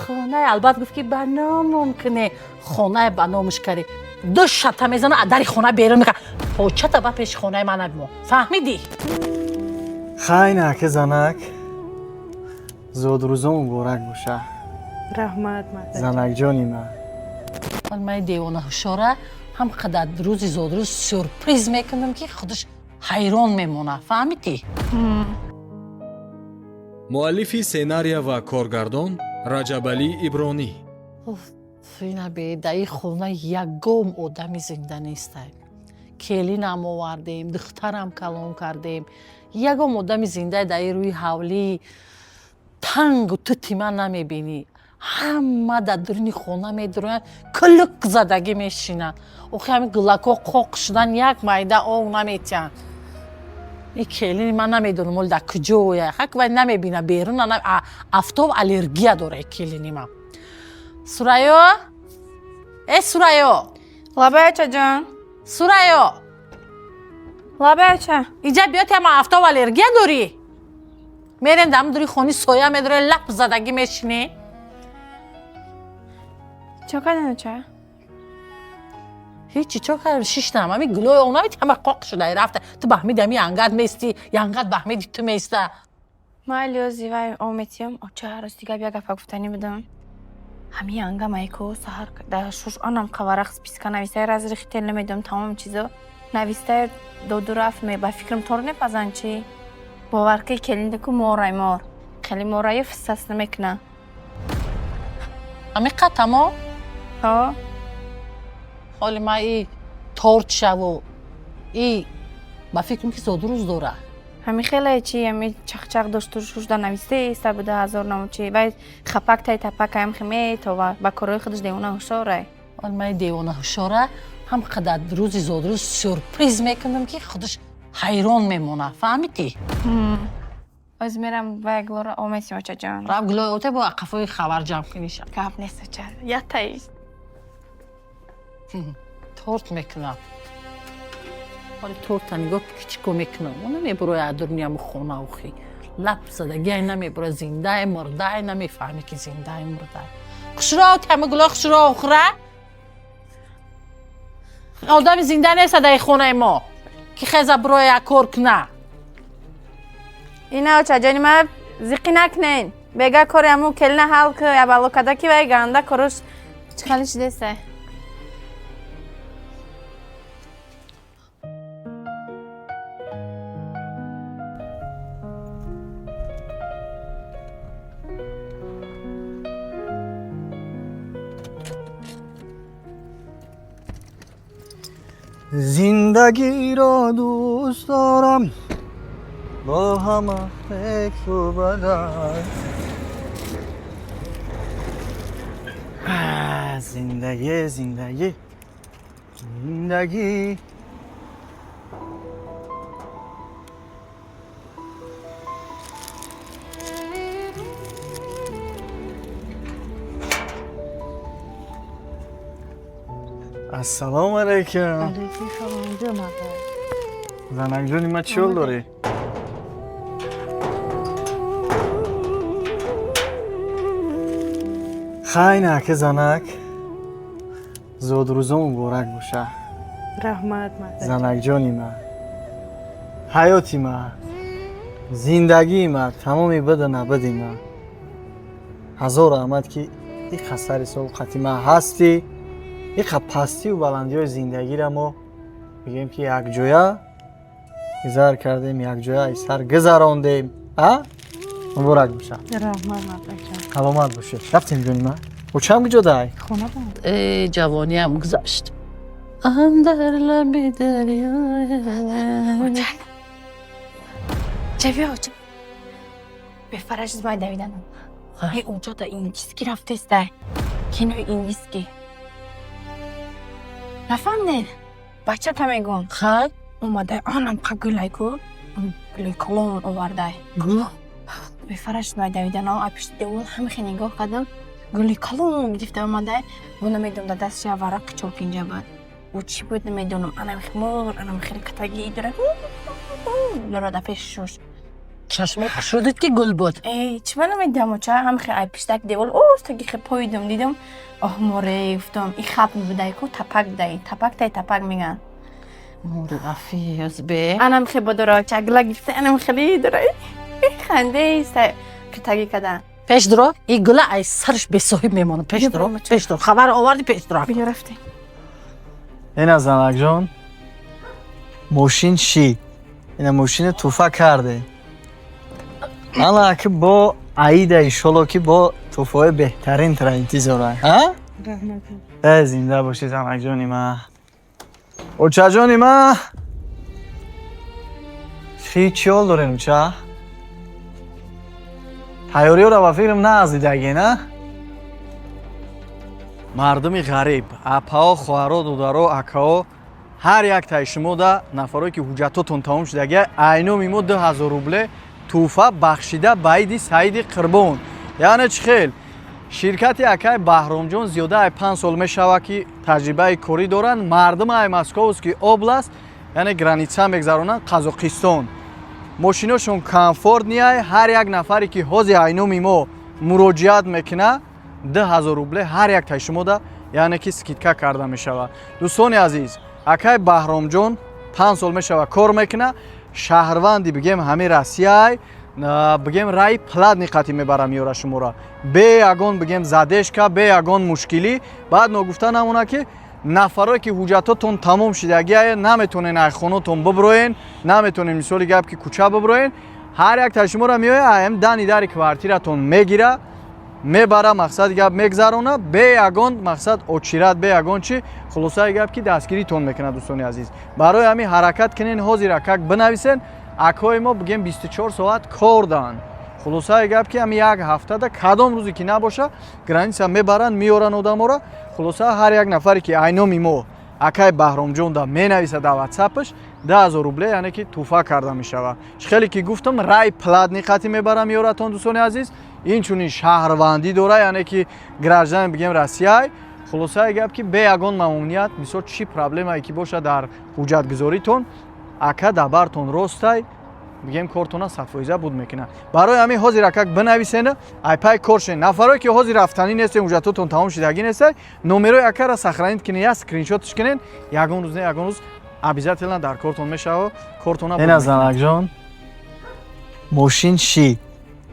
Хонаи албат гуфт, ки ба номум куне. Хонаи ба номуш карӣ. Ду шата мезана, а дари хона берун мекунад. Почата ба пеши хонаи ман набимо. Фаҳмидӣ? Хайна, ки занак, зодрӯзо муборак боша. Раҳмат, мадад. Занакҷони ман. Ман май девона ҳушора ҳам қадар рӯзи зодрӯз сюрприз мекунам, ки худаш ҳайрон мемонад. Фаҳмидӣ? Муаллифи сценария ва коргардон Раҷабалӣ Ибронӣ. Ина бедаи хона ягон одами зинда нестай. Келинам овардем, духтарам калон кардем, ягон одами зинда даи рӯи ҳавлии тангу тути ман намебинӣ. Ҳама дар дуруни хона медуроянд, кулук задагӣ мешинанд. Охи ҳамин гулакҳо қоқ шудан, як майда ов наметиҳанд. И келини ман намедонам, оли дар куҷоя, ҳак вай намебина берун. Афтоб аллергия дора келини ман. Сурайё, э Сурайё! Лабай, очаҷон. Сурайё! Лабай, оча. Иҷа биё, тама афтоб аллергия дорӣ. Мерем дар дури хони, соя медорем, лап задагӣ мешинӣ. Чо карден, оча? Ҳечи, чо кардам, шиштам. Ҳами гулои ов намед, ҳама қоқ шуда рафта. Ту ба ҳамиди ҳами янгат мести, янгат ба ҳамиди ту места. Майли, ози вай ов метиём. Оча, рости гап, як гапа гуфтанӣ будам. Ҳами янга майко саҳар дар шуш онам қаварақ списка навистай, разрихител намедонам, тамоми чизо навистай доду рафт. Ме ба фикрам тор непазан чӣ? Бовар ки, келиндаку морай, мор хеле мораю фиссас намекуна. Ҳами қад тамом? Ҳо. Ҳоли ман и торт шаву и ба фикрам, ки зодрӯз дора. Ҳами хеле чи ҳами чақчақ дошту шушда нависте иста буда ҳазор наму чи вай хапак тай тапак ам химетова ба корои худаш девона ҳушорай. Ҳоли ман девона ҳушора ҳам қадар рӯзи зодрӯз сюрприз мекунам, ки худаш ҳайрон мемонад. Фаҳмидӣ? Оз мерам вай гулора ов метиём, очаҷон. Рав, гулои оте, бо қафои хабар ҷамъ куниша. Гап нест, оча, ятай. Торт мекунам. Ҳоли торта нигоҳ, ки чӣ кор мекунам. О намебуроя аз дуруни ҳамун хона. Охи лаб задагиай намебуроя, зиндае мурдае намефаҳмӣ, ки зиндае мурдае. Хушро ҳама гулои хушро охӯра. Одами зинда неста дар хонаи мо, ки хеза буроя, кор куна. Ина, очаҷони ма, зиқӣ накунен. Бега кори ҳамун келина ҳал ку, ябало када, ки вай ганда корош чӣ хали шидеста. Зиндагиро дӯст дорам бо ҳама феку бадан. Зиндагӣ, зиндагӣ, зиндагӣ. Ассалому алайкум. Алайкум салом, ҷон ака. Занакҷони ман, чӣ ҳол дорӣ? Хайна, ки занак, зодрӯзо муборак боша. Раҳмат, мадад. Занакҷони ман, ҳаёти ман, зиндагии ман, тамоми баду набади ман. Ҳазор раҳмат, ки иқа сари сол қати ман ҳастӣ, иқа пастию баландиҳои зиндагиро мо мегӯем, ки якҷоя гузар кардем, якҷоя аз сар гузарондем. А муборак боша. Раҳмат, мададҷон. Саломат бошед. Рафтем, ҷони ман. Очам куҷо дай? Хона бам. Э, ҷавониам гузашт андар лаби дарё. Ча, биё, оча. Бефараш май давиданам. Э, унҷо да индийский рафтестай, кинои индийский. Нафаҳмдед, бачата мегӯм. Хай. Омадай, анам қа гулай ку, гулои калон овардай. Гул? Бефараш май давиданам, а пишти девор ҳамихе нигоҳ кардам, гули калон гирифта омадай. Бо намедонам, дар дастша варақи чорпинҷа буд, ӯ чӣ буд, намедонам. Анам мор, анам хеле катагӣ дора дора дар пеши шуш. Чашмо шудид ки гул буд. Э, чӣ ма намедиҳам, оча? Ҳам хе ай пиштак девол остаги хе поидам, дидам, оҳ, море, гуфтам, и хап будай ку, тапак будай, тапак тай тапак меган. Мори афиз бе. Анам хе бодора, оча, гула гирифта, анам хеле дора. Ханде иста китаги када. Пеш дуро, и гула ай сарш бесоҳиб мемонад. Пеш дуро, пеш дуро. Хабар оварди, пеш дуро. Биё, рафтем. Ина, занакҷон, мошин шид, ина мошина туҳфа карде. Ана ки бо аида иншолло ки бо туҳфаҳои беҳтарин тра интизора. Ҳа? Раҳмат. Э, зинда бошӣ, занакҷони ма. Очаҷони ма, хи чӣ ҳол дорем, оча? Тайёриёро ба фикрам наазидаге, на? Мардуми ғариб, апао, хоҳаро, додаро, акао, ҳар яктаи шумода, нафарое ки ҳуҷҷатотон тамом шудагия, айноми мо 2000 рубле тӯҳфа бахшида ба иди Саиди Қурбон. Яъне чӣ хел? Ширкати акай Баҳромҷон зиёда ай 5 сол мешавад, ки таҷрибаи корӣ доранд. Мардуми ай Московский область, яъне граница мегзаронанд Қазоқистон, мошиношон комфортный ай. Ҳар як нафаре ки ҳозир айноми мо муроҷиат мекунад, 2000 рубле ҳар яктаи шумода, яъне ки скидка карда мешавад. Дӯстони азиз, акай Баҳромҷон 5 сол мешавад кор мекунад, шаҳрванди, бигем, ҳамин Россияй, бигем, раи платный қатӣ мебара меёра шуморо, бе ягон, бигем, задержка, бе ягон мушкилӣ. Баъд ногуфта намонад, ки нафарое ки ҳуҷҷатотон тамом шидагия, наметонен ай хонотон биброен, наметонен, мисоли гап, ки кӯча биброен, ҳар яктаи шуморо меояд, ам дани дари квартиратон мегира, мебара, мақсади гап, мегзарона, бе ягон, мақсад, очередь, бе ягон чи. Хулосаи гап, ки дастгиритон мекунад. Дӯстони азиз, барои ҳамин ҳаракат кунен, ҳозир акак бинависен. Акҳои мо, бигем, 24 соат кор данд. Хулосаи гап, ки ҳами як ҳафтада кадом рӯзе ки набоша, граница мебаранд, меоранд одаморо. Хулоса, ҳар як нафаре ки айноми мо акай Баҳромҷонда менависад дар ватсапаш, 10 000 рубле, яъне ки тӯҳфа карда мешавад. Чӣ хеле ки гуфтам, рай платный қатӣ мебарам меоратон. Дӯстони азиз, инчунин шаҳрвандӣ дора, яъне ки гражданин, бигем, Россияй. Хулосаи гап, ки бе ягон мамуният, мисол, чӣ проблемае ки бошад дар ҳуҷҷатгузоритон, ака дабартон ростай, бигем, кортона 100% буд мекунад. Барои ҳамин ҳозир акак бинависена, айпай коршен. Нафарое ки ҳозир рафтанӣ нестен, ҳуҷҷатотон тамом шидагӣ нестай, номерои акара сохранить кунен, як скриншотш кунен. Ягон рӯз не, ягон рӯз обязательно дар кортон мешава, кортона. Ина, занакҷон, мошин шид,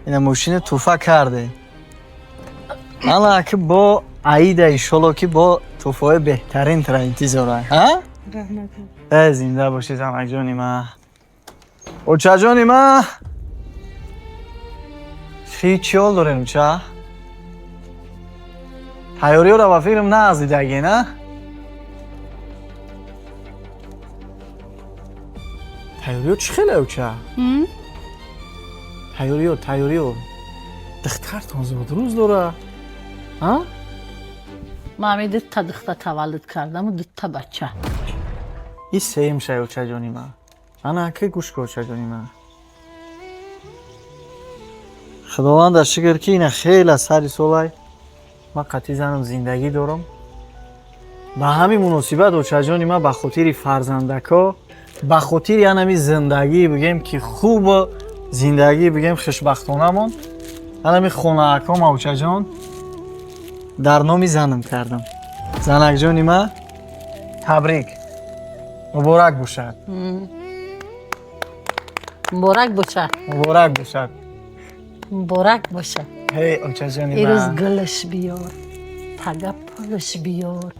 ина мошина туҳфа карде. Ана ки бо аида иншолло ки бо туҳфаҳои беҳтарин тра интизора. Ҳа? Раҳмат. Э, зинда бошӣ, занакҷони ма. Очаҷони ма, хи чӣ ҳол дорем, оча? Тайёриёро ба фикрам наазидаге, на? Тайёриё чӣ хеле, оча? Тайёриё, тайёриё, духтартон зодрӯз дора, а? Ман ҳамин дута духта таваллуд кардаму дута бача. И сеюм шай, очаҷони ма. Ана ки гӯш кун, очаҷони ма, худованда шукр, ки ина хеле сари солай ман қатъи занам зиндагӣ дорам. Ба ҳамин муносибат, очаҷони ман, ба хотири фарзандако, ба хотири анами зиндагӣ, бигем, ки хуб зиндагӣ, бигем, хушбахтонамон, анами хонаакома, очаҷон, дар номи занам кардам. Занакҷони ма, табрик, муборак бошад. Муборак бошад. Муборак бошад. Муборак бошад. Ҳей, очаҷони Ирӯз ман. Гулаш биёр, пага пулаш биёр,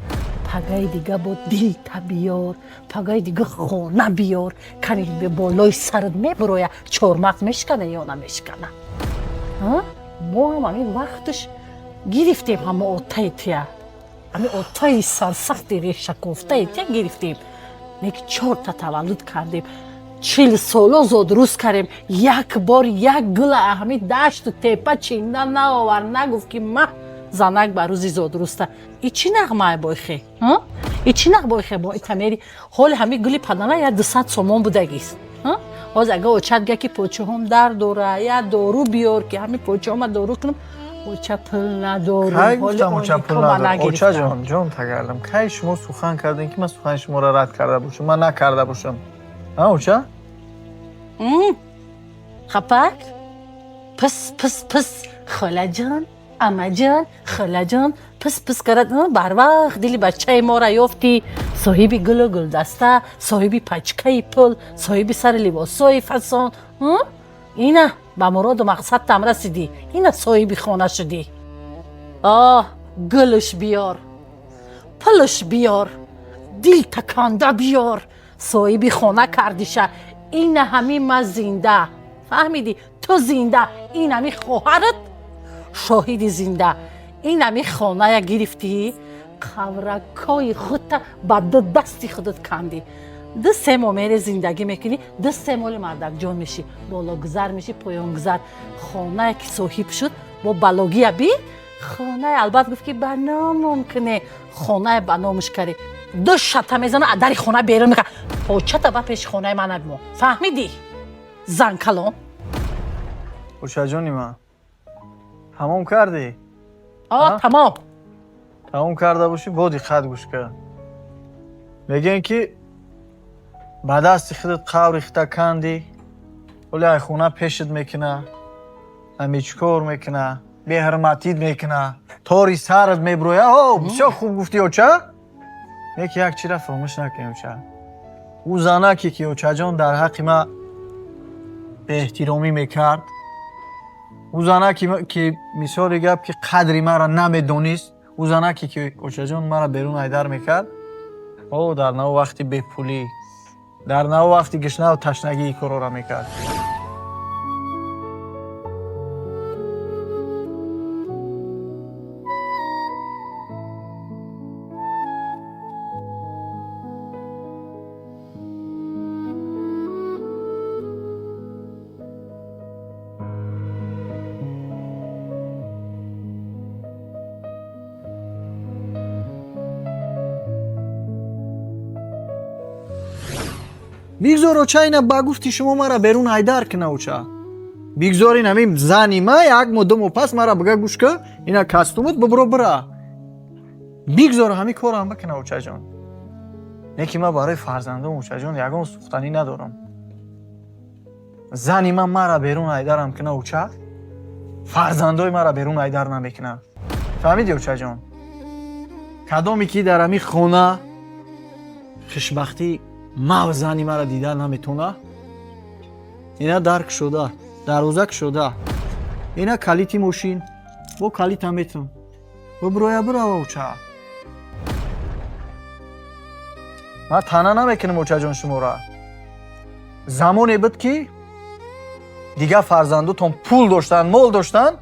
пагаи дига бо дилта биёр, пагаи дига хона биёр. Кани болои сарат мебуроя, чормағз мешкана ё намешкана? А? Мо ҳам ҳамин вақташ гирифтем, ҳама отаи тия, ҳамин отаи сарсахти решакофтаи тия гирифтем. Неки чорта таваллуд кардем, 40 соло зодрӯз кардем, як бор як гула ҳамин дашту тепа чинда наовар, нагуфт, ки ма занак ба рӯзи зодрӯзта. И чӣ нағмае бойхе? И чӣ нағ бойхе? Бо итамери ҳоли ҳамин гули падана я 200 сомон будагист. Ҳозир агар очат га, ки почаҳом дард дора, я дору биёр, ки ҳамин почаҳома дору кунам, оча пул надорум. Кай гуфтам, оча, пул надорам? Очаҷон, ҷон тагардам, кай шумо сухан кардем, ки ман сухани шуморо рад карда бошам? Ман накарда бошам, а, оча? Хапак? Пис, пис, пис. Холаҷон, амаҷон, холаҷон, пис пис кард. Барвақт дили бачаи моро ёфтӣ. Соҳиби гулу гулдаста, соҳиби пачкаи пул, соҳиби сари либосҳои фасон. Ина ба муроду мақсадтам расидӣ. Ина соҳиби хона шудӣ. Оҳ, гулш биёр, пулш биёр, дил таконда биёр. Соҳиби хона кардиша. Ина ҳамин ма зинда. Фаҳмидӣ? Ту зинда. Ин ҳами хоҳарат шоҳиди зинда. Ин ҳами хоная гирифтӣ, қавракҳои худта ба ду дасти худат кандӣ. 2-3 моҳ мере зиндагӣ мекунӣ, 2-3 моли мардакҷон мешӣ, бологузар мешӣ, поёнгузар. Хонае ки соҳиб шуд, бо балогия би, хонае албат гуфт ки ба ном мумкине, хонае ба номаш карӣ. Ду шата мезана, аз дари хона берун мекунад. Почата ба пеши хонаи ман набимо. Фаҳмидӣ? Зан калон. Очаҷони ман, тамом кардӣ? О, тамом. Тамом карда бошӣ, бо диққат гӯш кар. Мегӯянд ки ба дасти худат қаври хита кандӣ, ҳоле ай хона пешат мекуна, ҳамечикор мекуна, беҳурматит мекуна, тори сарат меброя. О, бисёр хуб гуфтӣ, оча. Леки як чира фаромӯш накунӣ, оча. Ӯ занаке ки очаҷон дар ҳаққи ман беэҳтиромӣ мекард, ӯ занаке ки мисоли гап ки қадри маро намедонист, ӯ занаке ки очаҷон маро берун айдар мекард, о, дар нав вақти бепулӣ, дар нав вақти гишнаву ташнагии корора мекард. Бигзор оча ина ба гуфти шумо мара берун айдар кина, оча. Бигзор ин ҳамин зани ма як моҳ ду моҳ пас мара бига гӯш ка, ина кастумут бибро бира. Бигзор ҳамин корам бикина, очаҷон. Лекин ман барои фарзандом, очаҷон, ягон сухтанӣ надорам. Зани ман мара берун айдарам кина, оча, фарзандои мара берун айдар намекунад. Фаҳмидӣ, очаҷон? Кадоме ки дар ҳамин хона хушбахтӣ мав зани мара дида наметона, ина дар кушода, дарвоза кушода, ина калити мошин, бо калита метун. Биброя бирава, оча. Ман тана намекунам, очаҷон, шумора. Замоне буд ки дигар фарзандотон пул доштанд, мол доштанд,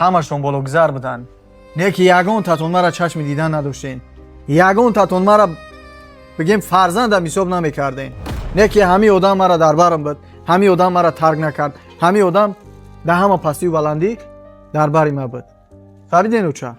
ҳамашон бологузар буданд. Не ки ягонтатон мара чашми дидан надоштен, ягонтатон мара бигем фарзандам ҳисоб намекардем. Не ки ҳамин одам мара дар барам буд, ҳамин одам мара тарк накард, ҳамин одам дар ҳама пастию баландӣ дар бари ма буд. Фаҳмиден, оча?